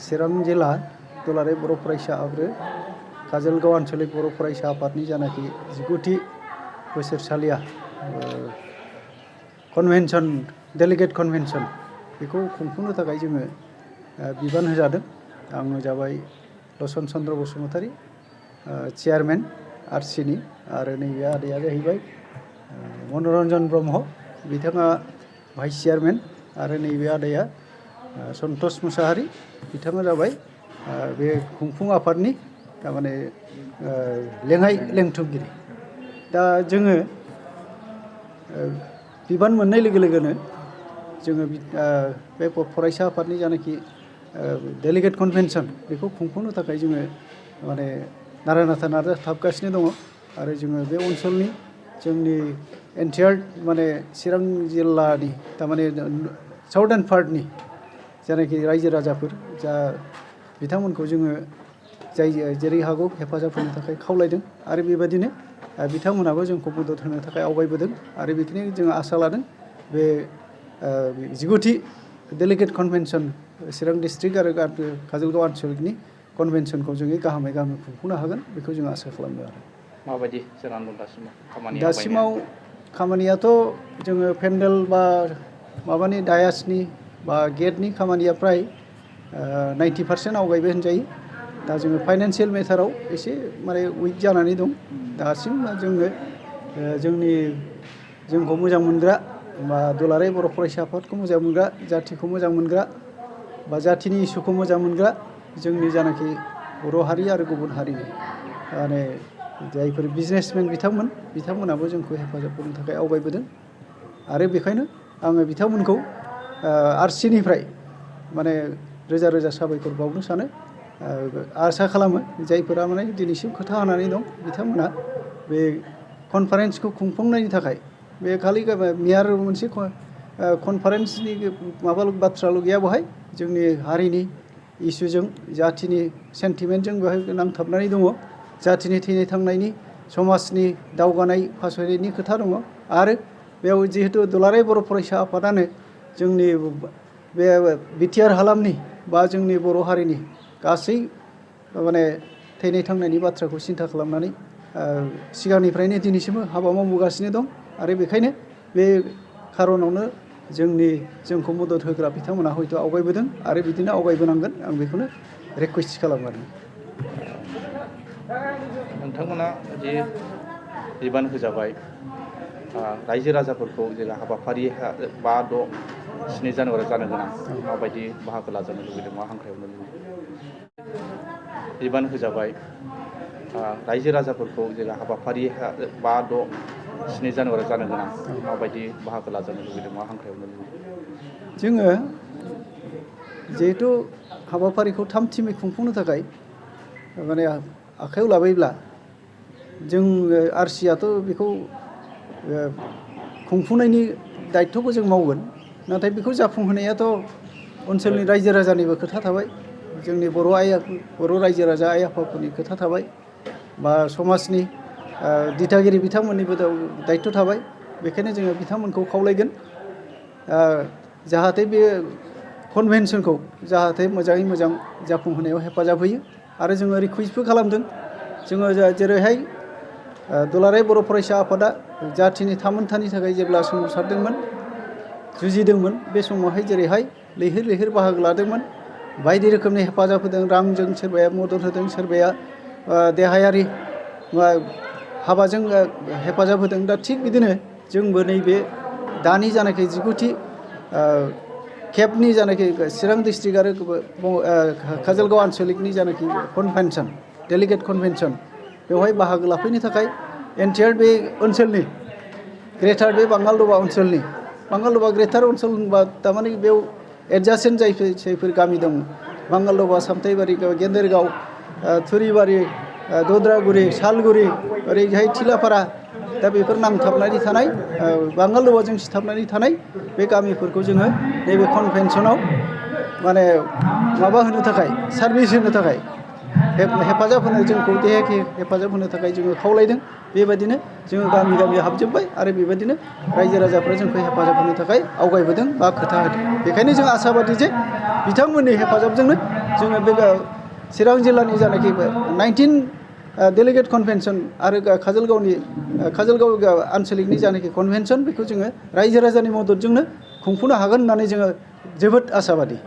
चिरां जिल्ला दुलाराय बर' फरायसा आरो काजलगाव आन्चलिक बर' फरायसा आफादनि जानाखि 19थि बोसोरसालिया कन्वेन्सन डेलिगेट कन्वेन्सन बेखौ खुंफुंनो थाखाय जोङो बिबान होजादों। आङो जाबाय लसन चन्द्र बसुमतारी चेयारमेन आरसिनि आरो नैबे आदैया जाहैबाय मनरन्जन ब्रह्म बिथाङा भाइस चेयारमेन आरो नैबे आदैया सन्तोष मुसाहारि बिथाङा जाबाय बे खुंफुं आफादनि थारमाने लेङाइ लेंथुमगिरि। दा जोङो बिबान मोननाय लोगो लोगोनो जोङो बे फरायसा आफादनि जानाखि डेलिगेट कन्वेन्सन बेखौ खुंफुंनो थाखाय जोङो माने नारा नाथा नाजाथाबगासिनो दङ आरो जोङो बे ओनसोलनि जोंनि एन्टायार माने चिरां जिल्लानि थारमाने साउदार्न पार्टनि जानाखि रायजो राजाफोर जा बिथांमोनखौ जोङो जाय जेरै हागौ हेफाजाब होनो थाखाय खावलायदों आरो बेबायदिनो बिथांमोनाबो जोंखौ मदद होनो थाखाय आवगायबोदों आरो बेखौनो जोङो आसा लादों बे 19थि डेलिगेट कन्वेन्सन चिरां डिस्ट्रिक्ट आरो काजलगाव आन्चलिकनि कन्वेन्सनखौ जोङो गाहामै खुंफुंनो हागोन बेखौ जों आसा खालामो। आरो माबायदि जानानै दं दासिमाव खामानियाथ' जोङो पेन्डेल बा माबानि डायासनि बा गेटनि खामानिया फ्राय 90% आवगायबाय होनजायो। दा जोङो फाइनान्सियेल मेटाराव एसे माने उइक जानानै दं। दासिम जोङो जोंखौ मोजां मोनग्रा बा दुलाराय बर' फरायसा आफादखौ मोजां मोनग्रा जाथिखौ मोजां मोनग्रा बा जाथिनि इसुखौ मोजां मोनग्रा जोंनि जानाखि बर' हारि आरो गुबुन हारिनि माने जायफोर बिजनेसमेन बिथांमोनाबो जोंखौ हेफाजाब होनो थाखाय आवगायबोदों आरो बेखायनो आङो बिथांमोनखौ आरसिनिफ्राय माने रोजा रोजा साबायखर बावनो सानो। आसा खालामो जायफोरा माने दिनैसिम खोथा होनानै दं बिथांमोना बे कनफारेन्सखौ खुंफुंनायनि थाखाय बे खालि मेयार मोनसे कनफारेन्सनि माबाल' बाथ्राल' गैया बेवहाय जोंनि हारिनि इसुजों जाथिनि सेन्टिमेन्टजों बेवहाय नांथाबनानै दङ। जाथिनि थैनाय थांनायनि समाजनि दावगानाय फासयनायनि खोथा दङ आरो बेयाव जिहेतु दुलाराय बर' फरायसा आफादानो जोंनि बे बिटिआर हालामनि बा जोंनि बर' हारिनि गासै माने थैनाय थांनायनि बाथ्राखौ सिन्था खालामनानै सिगांनिफ्रायनो दिनैसिमबो हाबा मावबोगासिनो दं आरो बेखायनो बे खार'नावनो जोंखौ मदद होग्रा बिथांमोना हयथ' आवगायबोदों आरो बिदिनो आवगायबोनांगोन आं बेखौनो रिकुवेस्ट खालामो आरो। नोंथांमोना जे बिबान होजाबाय रायजो राजाफोरखौ जेला हाबाफारि 5, 6, 7 जानुवारियाव जानो गोनां माबायदि बाहागो लाजानो लुबैदों मा हांख्रायनो लुबैदों? बिबान होजाबाय रायजो राजाफोरखौ जेला हाबाफारि 5, 6, 7 जानुवारियाव जानो गोनां माबायदि बाहागो लाजानो लुबैदों मा हांख्रायनो लुबैदों? जोङो जिहेथु हाबाफारिखौ थामथिमै खुंफुंनो थाखाय माने आखायाव लाबायब्ला जों आरसियाथ' बेखौ खुंफुंनायनि दायित्वखौ जों मावगोन, नाथाय बेखौ जाफुंहोनायाथ' ओनसोलनि रायजो राजानिबो खोथा थाबाय, जोंनि बर' रायजो राजा आइ आफाफोरनि खोथा थाबाय बा समाजनि दिथागिरि बिथांमोननिबो दायित्व थाबाय। बेखायनो जोङो बिथांमोनखौ खावलायगोन जाहाथे बे कन्भेन्सनखौ जाहाथे मोजाङै मोजां जाफुंहोनायाव हेफाजाब होयो आरो जोङो रिकुवेस्टबो खालामदों। जोङो जेरैहाय दुलाराय बर' फरायसा आफादा जाथिनि थामोनथानि थाखाय जेब्ला सोमावसारदोंमोन जुजिदोंमोन बे समावहाय जेरैहाय लैहोर लैहोर बाहागो लादोंमोन, बायदि रोखोमनि हेफाजाब होदों, रांजों सोरबाया मदद होदों, सोरबाया देहायारि हाबाजों हेफाजाब होदों। दा थिग बिदिनो जोंबो नैबे दानि जानाखि 19थि खेबनि जानाखि चिरां डिस्ट्रिक्ट आरो काजलगाव आन्चलिकनि जानाखि कन्भेन्सन डेलिगेट कन्भेन्सन बेवहाय बाहागो लाफैनो थाखाय एन्टायार बे ओनसोलनि ग्रेटार बे बाङालदबा ओनसोलनि बाङालदबा ग्रेटार ओनसोल होनबा थारमाने बेयाव एडजासेन्ट जायफोर गामि दं बाङालदबा, सामथाइबारि, गेदेरगाव, थुरिबारि, दद्रागुरि, सालगुरि, ओरैहाय थिलाफारा, दा बेफोर नांथाबनानै थानाय बाङालदबाजों सिथाबनानै थानाय बे गामिफोरखौ जोङो नैबे कन्भेन्सनाव माने माबा होनो थाखाय सार्भिस होनो थाखाय हेफाजाब होनो जोंखौ देहाखौ हेफाजाब होनो थाखाय जोङो खावलायदों। बेबायदिनो जोङो गामि गामि हाबजोब्बाय आरो बेबायदिनो रायजो राजाफ्रा जोंखौ हेफाजाब होनो थाखाय आवगायबोदों बा खोथा होदों। बेखायनो जों आसाबादि जे बिथांमोननि हेफाजाबजोंनो जोङो बे चिरां जिल्लानि जानाखि 19 डेलिगेट कनभेनसन आरो काजलगाव आनसलिकनि जानाखि कनभेनसन बेखौ जोङो रायजो राजानि मददजोंनो खुंफुंनो हागोन होननानै जोङो जोबोद आसाबादि।